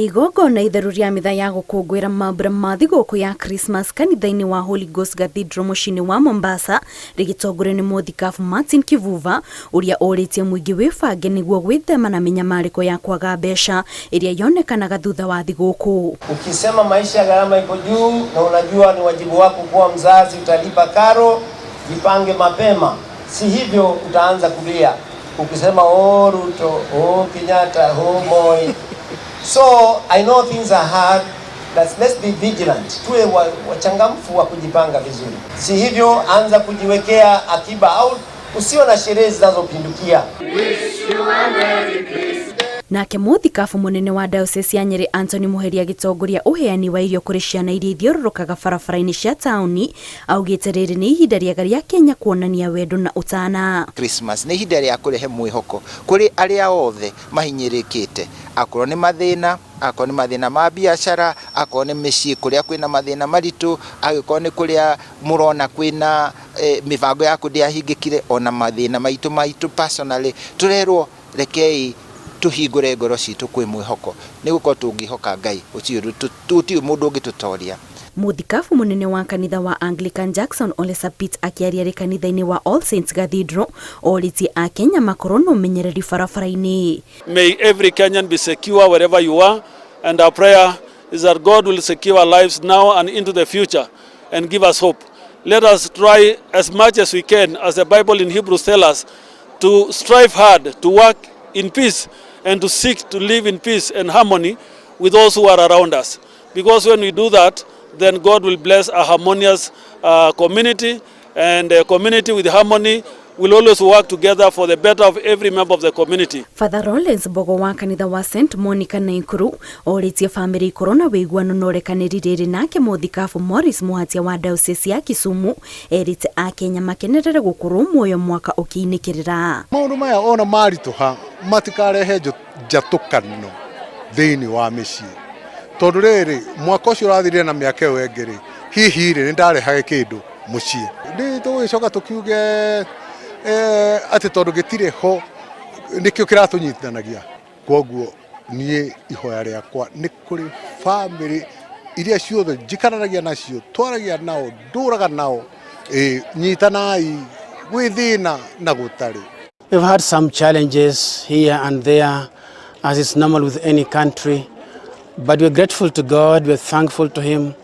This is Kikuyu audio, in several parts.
Nĩ igongona itheru rĩa mitha ya gũkũngũĩra mambura ma thigũkũ ya Christmas kanitha-inĩ wa Holy Ghost Cathedral mũciĩ-inĩ wa Mombasa rĩgĩtongorio nĩ mũthikabu Martin Kivuva ũrĩa ũrĩtie mũingĩ wĩbange nĩguo gwĩthema na mĩnyamarĩko ya kwaga mbeca ĩrĩa yonekanaga thutha wa thigũkũ. Ukisema maisha ya gharama iko juu na unajua ni wajibu wako kuwa mzazi, utalipa karo, jipange mapema, si hivyo utaanza kulia ukisema, "Oh Ruto, oh Kenyatta, oh Moi." So I know things are hard, but let's be vigilant, tuwe wachangamfu wa kujipanga vizuri, si hivyo anza kujiwekea akiba au usio na sherehe zinazopindukia. Nake mũthikabu mũnene wa diocese ya Nyeri Anthony Muheria agĩtongoria ũheani wa irio kũrĩ ciana iria ithiũrũrũkaga barabara-inĩ cia taũni augĩte rĩrĩ nĩ ihinda rĩega rĩa Kenya kuonania wendo na ũtana. Christmas nĩ ihinda rĩa kũrehe mwĩhoko kũrĩ arĩa othe mahinyĩrĩkĩte, akorwo nĩ mathĩna, akorwo nĩ mathĩna ma biacara, akorwo nĩ mĩciĩ kũrĩa kwĩna mathĩna maritũ, angĩkorwo nĩ kũrĩa mũrona kwĩna mĩbango yaku ndĩahingĩkire, ona mathĩna maitũ personally, tũrerwo rekei tũhingũre ngoro citũ kwĩ mwĩhoko, nĩ gũkorwo tũngĩhoka Ngai gũtirĩ mũndũ ũngĩtũtoria. Mũthikabu mũnene wa kanitha wa Anglican Jackson Ole Sapit akĩaria arĩ kanitha-inĩ wa All Saints Cathedral orĩtie akenya makorwo na ũmenyereri barabara-inĩ. May every Kenyan be secure wherever you are, and our prayer is that God will secure our lives now and into the future and give us hope. Let us try as much as we can, as the Bible in Hebrews tells us, to strive hard, to work in peace, and to seek to live in peace and harmony with those who are around us. Because when we do that, then God will bless a harmonious community, and a community with harmony will always work together for the better of every member of the community. Father Lawrence Mbogo wa kanitha wa St Monica Naikuru orĩtie bamĩrĩ ikorwo na wĩiguano na ũrekanĩri rĩrĩ. Nake mũthikabu Morris Muhatia wa diocese ya Kisumu erĩte akenya makenerere gũkorwo muoyo mwaka ũkĩinĩkĩrĩra. Maũndũ maya ona maritũha matikarehe njatũkano thĩinĩ wa mĩciĩ, tondũ rĩrĩ mwaka ũcio ũrathirire na mĩaka ĩyo ĩngĩ rĩ, hihi rĩ nĩ ndarehage kĩndũ mũciĩ, nĩ tũgĩcoka tũkiuge atĩ tondũ gĩtirĩ ho nĩkĩo kĩratũnyitithanagia. Kwoguo niĩ ihoya rĩakwa nĩ kũrĩ bamĩrĩ iria ciothe njikaranagia nacio, twaragia nao, ndũraga nao, nyitanai gwĩ thĩna na gũtarĩ. We've had some challenges here and there, as is normal with any country. But we're grateful to God, we're thankful to Him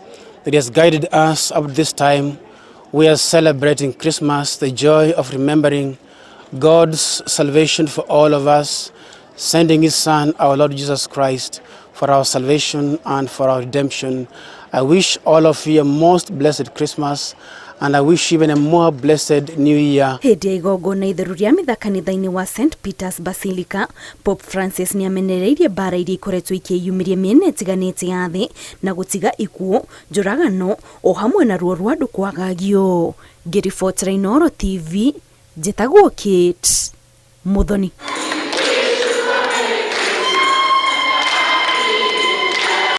that He has guided us up to this time. We are celebrating Christmas, the joy of remembering God's salvation for all of us, sending His Son, our Lord Jesus Christ, for our salvation and for our redemption. I wish all of you a most blessed Christmas, and I wish even a more blessed New Year. Hĩndĩ ya igongona itheru rĩa mitha kanitha-inĩ wa St Peters Basilica, Pope Francis nĩ amenereirie mbara iria ikoretwo ikĩyumĩria mĩena ĩtiganĩte ya thĩ na gũtiga ikuũ, njũragano o hamwe na ruo rwa andũ kwagagio. Ngĩribotera Inooro TV, njĩtagwo Kate Muthoni.